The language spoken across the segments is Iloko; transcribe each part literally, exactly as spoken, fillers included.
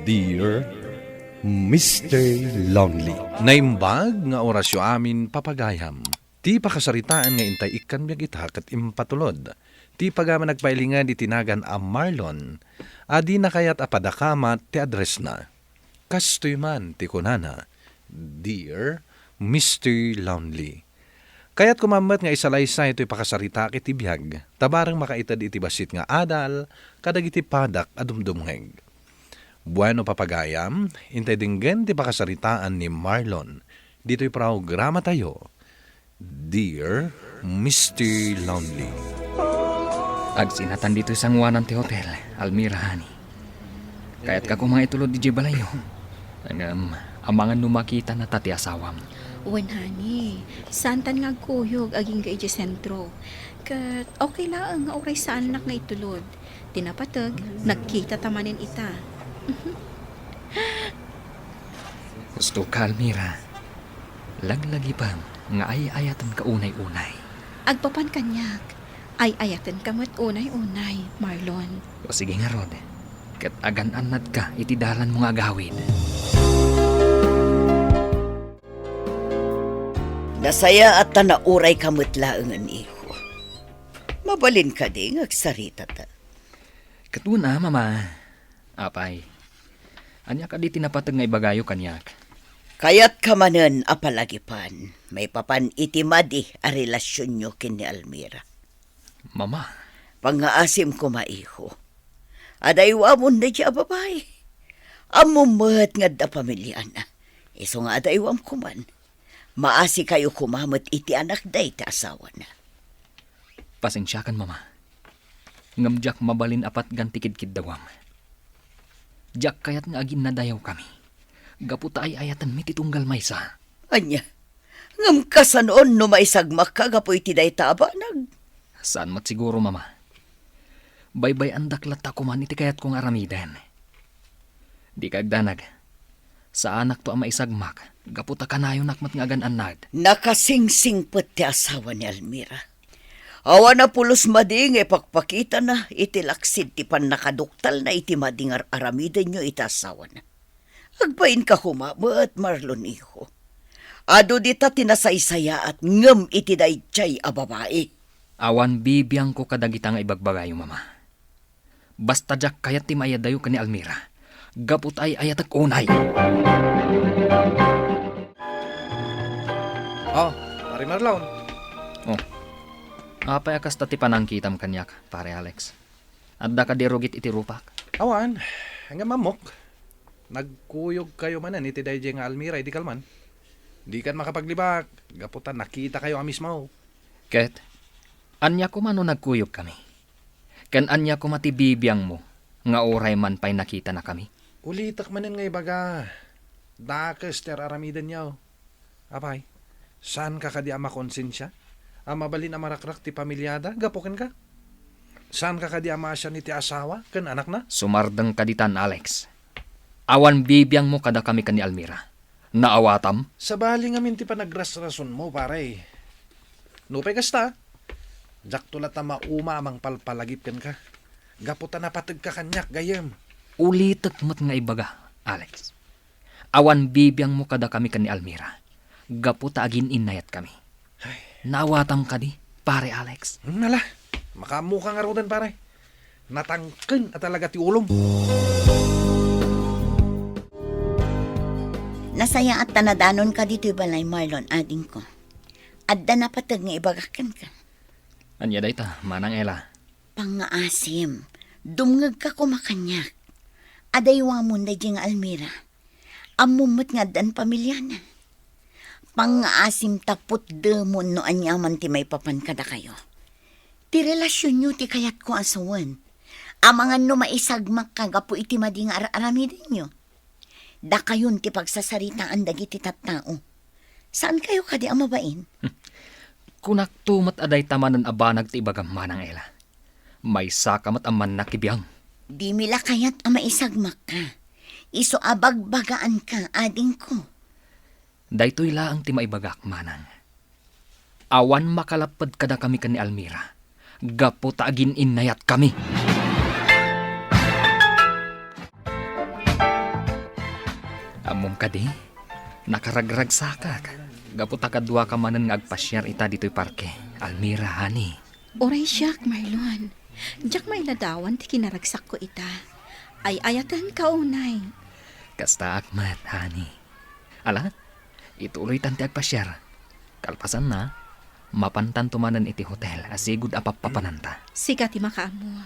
Dear Mister Lonely. Naimbag nga orasyo amin, papagayam. Ti pakasaritaan nga intay ikkan biag ita ket impatulod ti pagayam a nagpailinged iti nagan a Marlon a dina kayat a padakamat ti addressna. Kastoy man ti kunana, "Dear Mister Lonely." Kayatko man met nga isalaysay toy pakasaritaak iti biag, ta bareng makaited iti bassit nga adal kadagiti padak a dumdumngeg. Bueno, papagayam, intay denggen ti pakasaritaan ni Marlon ditoy programatayo, Dear Mister Lonely. Agsinatan ditoy sangoanan ti hotel, Almira, honey. Kayatka koma nga itulod idiay balayyo. Ngem, amangan no makitana ta ti asawam. Wen, honey, saantan nga agkuyog agingga idiay sentro. Ket okay laeng nga uray saannak nga itulod. Ti napateg, nagkitata manen ita. Husto ka, Almira. Laglagipem nga ay-ayatenka unay-unay. Agpapan kaniak, ay-ayatenka met unay-unay, Marlon. O sige ngarud, ket agan-annadka iti dalanmo nga agawid. Nasayaat ta naurayka met laengen, iho. Mabalin kadi nga agsaritata? Ket wen a, Mama. Apay, ania kadi ti napateg nga ibagayo kaniak? Kayatka manen a palagipan maipapan iti madi a relasionyo ken ni Almira. Mama. Pangngaasim koma, iho. Adaywamon daydiay a babai. Ammom met nga adda pamiliana. Isu nga adaywam koman. Maasikayo koma met iti anakda iti asawana. Pasensiakan, Mama. Ngem diak mabalin a patgan ti kidkiddawam. Diak kayat nga aginnadayawkami, gapu ta ay-ayatenmi ti tunggal maysa. Ania? Ngem kasanoon no maisagmakka gapu iti dayta a banag? Saan met siguro, Mama. Baybay-andak latta koman iti kayatko nga aramiden. Dika agdanag. Saanakto a maisagmak gapu ta kanayonak met nga agan-annad. Nakasingsingpet ti asawa ni Almira. Awan a pulos madi nga ipakpakitana iti laksid ti pannakaduktalna iti madi nga ar-aramidenyo iti asawana. Agbainka koma met, Marlon, iho. Adu dita ti nasaysayaat ngem iti daydiay a babai. Awan bibiangko kadagita nga ibagbagayo, Mama. Basta diak kayat ti maiyadayo ken ni Almira, gapu ta ay-ayatek unay. Oh, Pare Marlon. Oh. Apay a kasta ti panangkitam kaniak, Pare Alex? Adda kadi rugit iti rupak? Awan, ngem ammok. Nagkuyogkayo manen iti daydiay nga Almira idi kalman. Dikan makapaglibak, gapu ta nakitakayo a mismo. Ket, ania koma no nagkuyogkami? Ken ania koma ti bibiangmo nga uray man pay nakitanakami? Ulitek manen nga ibaga, dakes ti ar-aramidenyo. Apay, saanka kadi a makonsensia a mabalin a marakrak ti pamiliada gapu kenka? Saanka kadi a maasian iti asawa ken anakna? Sumardengka ditan, Alex. Awan bibiangmo kadakami ken ni Almira. Naawatam? Sabali ngamin ti panagrasrasonmo, pare. Nupay kasta, diakto latta mauma a mangpalpalagip kenka, gapu ta napategka kaniak, gayyem. Ulitek met nga ibaga, Alex. Awan bibiangmo kadakami ken ni Almira, gapu ta agin-innayatkami. Ay. Naawatam kadi, Pare Alex? Hmm, ala, makaammoka ngaruden, pare. Natangken a talaga ti ulom. Nasayaat ta nadanonka ditoy balay, Marlon, adingko. Adda napateg nga ibagak kenka. Ania dayta, Manang Ella? Pangngaasim, dumngegka koma kaniak. Adaywamon daydiay nga Almira. Ammom met nga addan pamiliana. Pangngaasim ta putdemon no aniaman ti maipapan kadakayo. Ti relasionyo ti kayatko a sawen. Amangan no maisagmakka gapu iti madi nga ar-aramidenyo. Dakayon ti pagsasaritaan dagiti tattao. Saankayo kadi a mabain? Kunakto met a dayta manen a banag ti ibagam, Manang Ella. Maysaka met a mannakibiang. Dimi la kayat a maisagmakka. Isu a bagbagaanka, adingko. Daytoy laeng ti maibagak, Manang. Awan makalapped kadakami ken ni Almira, gapu ta agin-innayatkami. Ammom kadi, nakaragragsakak gapu ta kaduaka manen nga agpasiar ita ditoy parke, Almira, honey. Uray siak, Marlon. Diak mailadawan ti kinaragsakko ita. Ay-ayatenka unay. Kastaak met, honey. Ala, ituloytan ti agpasiar. Kalpasanna, mapantanto manen iti hotel a sigud a pappapananta. Sika ti makaammo.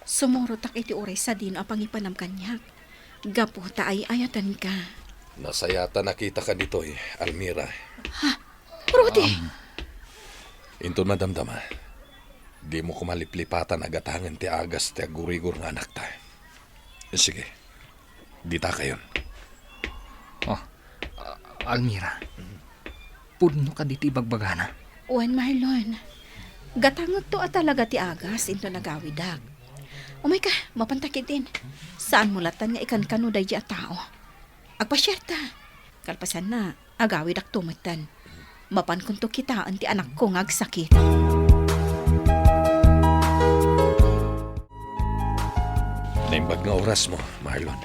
Sumurotak iti uray sadino a pangipanam kaniak, gapu ta ay-ayatenka. Nasayaat a nakitaka ditoy, Almira. Ha? Rudy! Um, inton madamdama, dimo koma liplipatan a gatangen ti agas ti aggurigor nga anakta. Sige, ditakayon. Oh, a-, Almira, pudno kadi ti ibagbagana? Wen, Marlon. Gatangekto a talaga ti agas inton agawidak. Umayka, mapanta ketdin. Saanmo lattan nga ikankano daydi a tao. Agpasiarta. Kalpasanna, agawidakto metten. Mapankonto kitaen ti anakko nga agsakit. Naimbag nga orasmo, Marlon.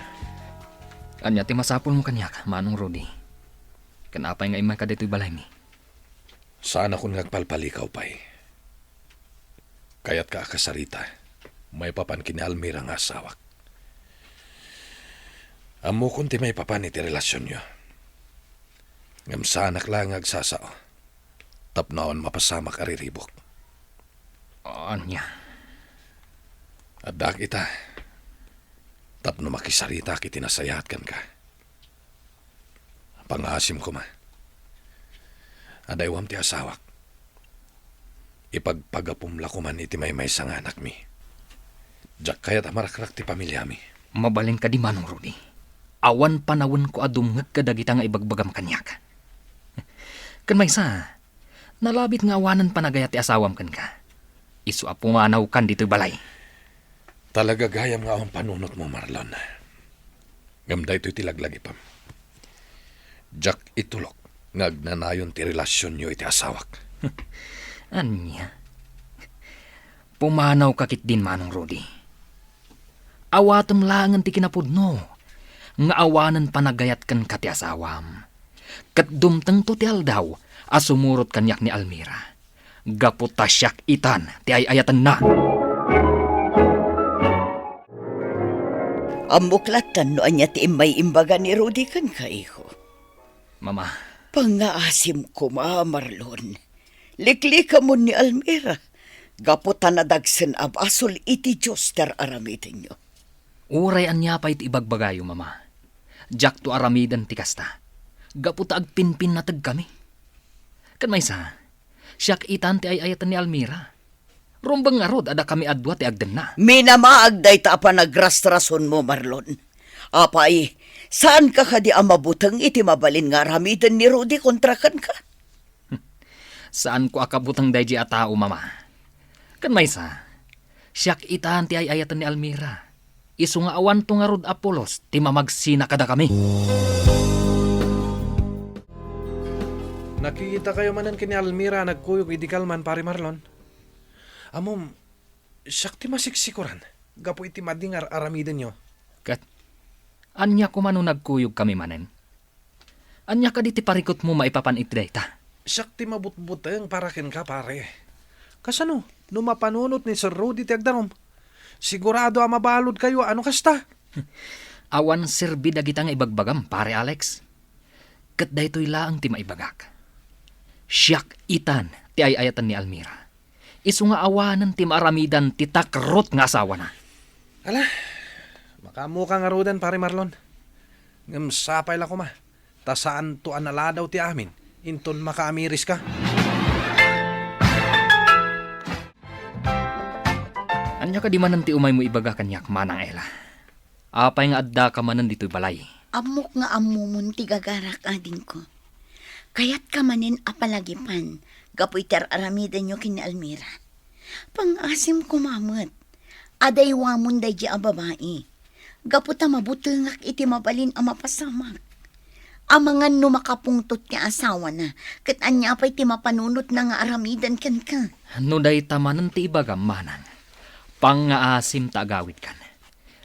Ania ti masapulmo kaniak, Manong Rudy? Ken apay nga immayka ditoy balaymi? Saanakon nga agpalpalikaw pay. Kayatka a kasarita maipapan ken ni Almira nga asawak. Ammokon ti maipapan iti relasionyo. Ngem saanak laeng nga agsasao tapno awan mapasamak a riribuk. Ania? Addaak ita tapno makisaritak iti nasayaat kenka. Pangngaasim koma. Adaywam ti asawak. Ipagpagapom la koman iti maymaysa nga anakmi. Diak kayat a marakrak ti pamiliami. Mabalin kadi, Manong Rudy? Awan panawenko a dumngeg kadagita nga ibagbagam kaniak. Ken maysa, nalabit nga awanen panagayat ti asawam kenka. Isu a pumanawkan ditoy balay. Talaga gayam nga awan panunotmo, Marlon. Ngem daytoy ti laglagipem. Diak itulok nga agnanayon ti relasionyo iti asawak. Ania? Pumanawka ketdin, Manong Rudy. Awatem laengen ti kinapudno nga awanen panagayat kenka ti asawam. Ket dumtengto ti aldaw a sumurot kaniak ni Almira, gapu ta siak itan ti ay-ayatenna. Ammok lattan no ania ti immay imbaga ni Rudy kenka, iho. Mama. Pangngaasim koma, Marlon. Liklikamon ni Almira, gapu ta nadagsen a basol iti Dios ti ar-aramidenyo. Uray ania pay ti ibagbagayo, Mama, diakto aramiden ti kasta, gapu ta agpinpinnategkami. Ken maysa, siak itan ti ay-ayaten ni Almira. Rumbeng ngarud a dakami a dua ti agdenna. Minamaag dayta a panagrasrasonmo, Marlon. Apay, saanka kadi a mabuteng iti mabalin nga aramiden ni Rudy kontra kenka? Saanko a kabuteng daydi a tao, Mama. Ken maysa, siak itan ti ay-ayaten ni Almira. Isu nga awanto ngarud a pulos ti mamagsina kadakami. Nakitakayo manen ken ni Almira a nagkuyog idi kalman, Pare Marlon. Ammom, siak ti masiksikoran gapu iti madi nga ar-aramidenyo. Ket ania koma no nagkuyogkami manen? Ania kadi ti parikutmo maipapan iti dayta? Siak ti mabutbuteng para kenka, pare. Kasano no mapanunot ni Sir Rudy ti agdanum? Sigurado a mabaludkayo a no kasta. Awan serbi dagita nga ibagbagam, Pare Alex. Ket daytoy laeng ti maibagak. Siak itan ti ay-ayaten ni Almira. Isu nga awanen ti maaramidan ti takrot nga asawana. Ala, makaammoka ngaruden, Pare Marlon. Ngem sapay la koma, ta saanto a naladaw ti amin inton makaamiriska. Ania kadi manen ti umaymo ibaga kaniak, Manang Ella? Apay nga addaka manen ditoy balay? Ammok nga ammomon ti gagarak, adingko. Kayatka manen a palagipan gapu iti ar-aramidenyo ken ni Almira. Pangngaasim koma met, adaywamon daydi a babai. Gapu ta mabutengak iti mabalin a mapasamak. Amangan no makapungtot ti asawana, ket ania pay ti mapanunotna nga aramiden kenka? No dayta manen ti ibagam, Manang, pangngaasim ta agawidkan.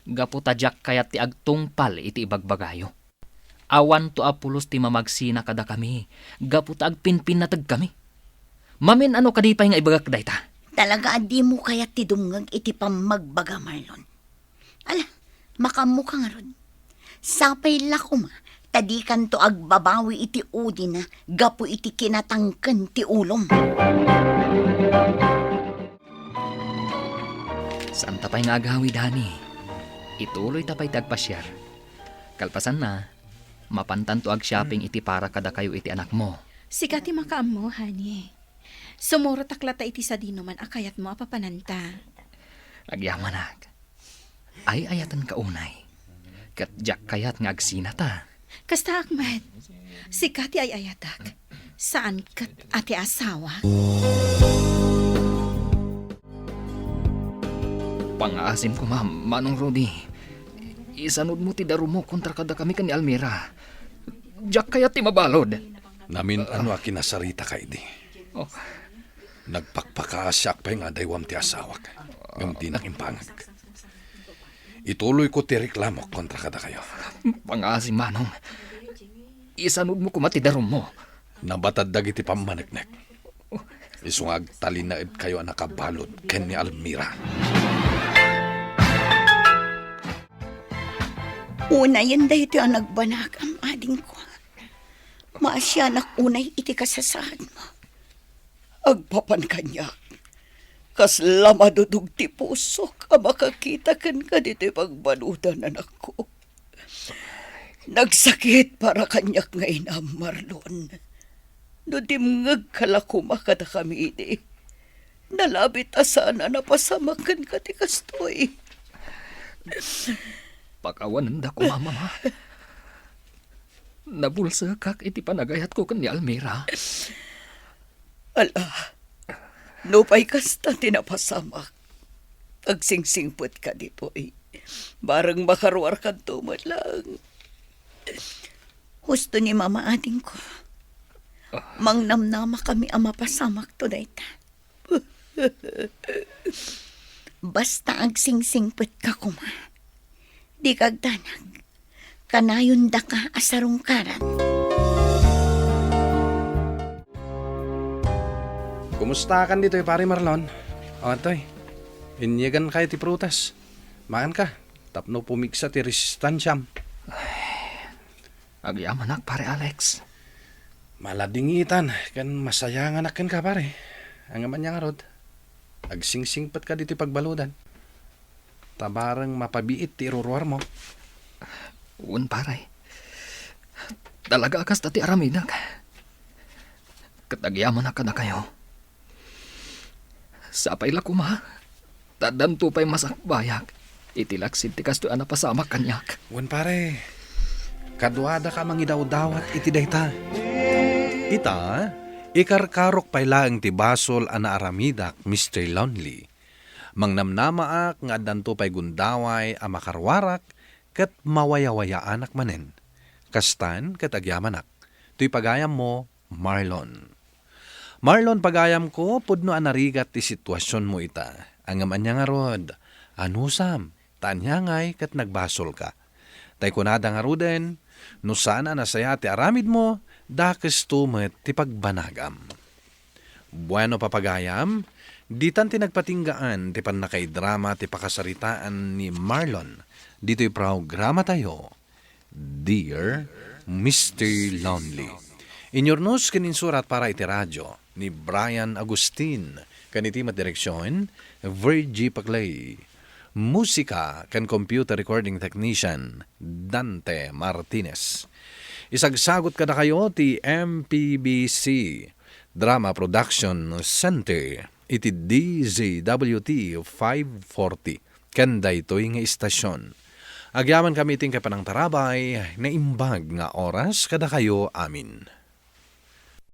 Gapu ta diak kayat ti agtungpal iti ibagbagayo. Awanto a pulos ti mamagsina kadakami gapu ta agpinpinnategkami. Mamin-ano kadi pay nga ibagak dayta? Talaga a dimo kayat ti dumngeg iti pammagbaga, Marlon? Ala, makaammoka ngarud. Sapay la koma ta dikanto agbabawi iti udina gapu iti kinatangken ti ulom. Saanta pay nga agawid, honey. Ituloyta pay ti agpasiar. Kalpasanna, mapantanto ag-shopping iti para kadakayo iti anakmo. Sika ti makaammo, honey. Sumurotak latta iti sadinoman a kayatmo a papananta. Agyamanak. Ay-ayatenka unay. Ket diak kayat nga agsinata. Kastaak met. Sika ti ay-ayatak. Saan ket a ti asawak. Pangngaasim koma, Manong Rudy. Isanudmo ti darummo kontra kadakami ken ni Almira. Diak kayat ti mabalud. Namin-ano a kinasarita ka idi. Oh. Nagpakpakaasiak pay nga adaywam ti asawak, ngem dinak impangag. Ituloyko ti reklamok kontra kadakayo. Pangngaasim, Manong. Isanudmo koma ti darummo. Nabatad dagiti pammaneknek. Isu nga agtalinaedkayo a nakabalud ken ni Almira. Unayen daytoy a nagbanagam, adingko. Maasianak unay iti kasasaadmo. Agpapan kaniak, kasla madudog ti pusok a makakita kenka ditoy pagbaludan, anakko. Nagsakit para kaniak nga inam, Marlon. No dimngegka la koma kadakami idi, nalabit a saan a napasamak kenka ti kastoy. Pakawanenda koma, Mama. Nabulsekak iti panagayatko ken ni Almira. Ala, nupay kasta ti napasamak, agsingsingpetka ditoy. Bareng makaruarkanto met laeng. Husto ni Mama, adingko. Mangnamnama kami a mapasamakto dayta. Basta agsingsingpetka koma. Dika agdanag. Kanayondaka a sarungkaran. Kumustakan ditoy, Pare Marlon? O, adtoy. Inyegankayo ti prutas. Maanka, tapno pumigsa ti resistansiam. Agyamanak, Pare Alex. Maladingitan ken masayanganak kenka, pare. Ngem ania ngarud, agsingsingpetka ditoy pagbaludan. Ta bareng mapabiit ti iruruarmo. Wen, pare. Talaga a kasta ti aramidek. Ket agyamanak kadakayo. Sapay la koma, ta addanto pay masakbayak iti laksid ti kastoy a napasamak kaniak. Wen, pare, kaduadaka a mangidawdawat iti dayta. Ita, ikarkarok pay laeng ti basol a naaramidak, Mister Lonely. Mangnamnamaak nga addanto pay gundaway a makaruarak ket mawayawayaanak manen. Kastan ket agyamanak. Toy pagayammo, Marlon. Marlon, pagayamko, pudno a narigat ti situasionmo ita. Ngem ania ngarud, anusam, ta ania ngay ket nagbasolka. Tay kunada ngaruden, no saan a nasayaat ti aramidmo, dakesto met ti pagbanagam. Bueno, papagayam, ditan ti nagpatinggaan ti pannakaidrama ti pakasaritaan ni Marlon ditoy programatayo, Dear Mister Lonely. Inyurnos ken insurat para iti radio ni Brian Agustin, ken iti met direksion, Virgie Paclay. Musika ken computer recording technician, Dante Martinez. Isagsagot kadakayo ti M P B C Drama Production Center iti D Z W T five forty. Ken daytoy nga istasion. Agyamankami iti panangtarabay, naimbag nga oras kadakayo amin.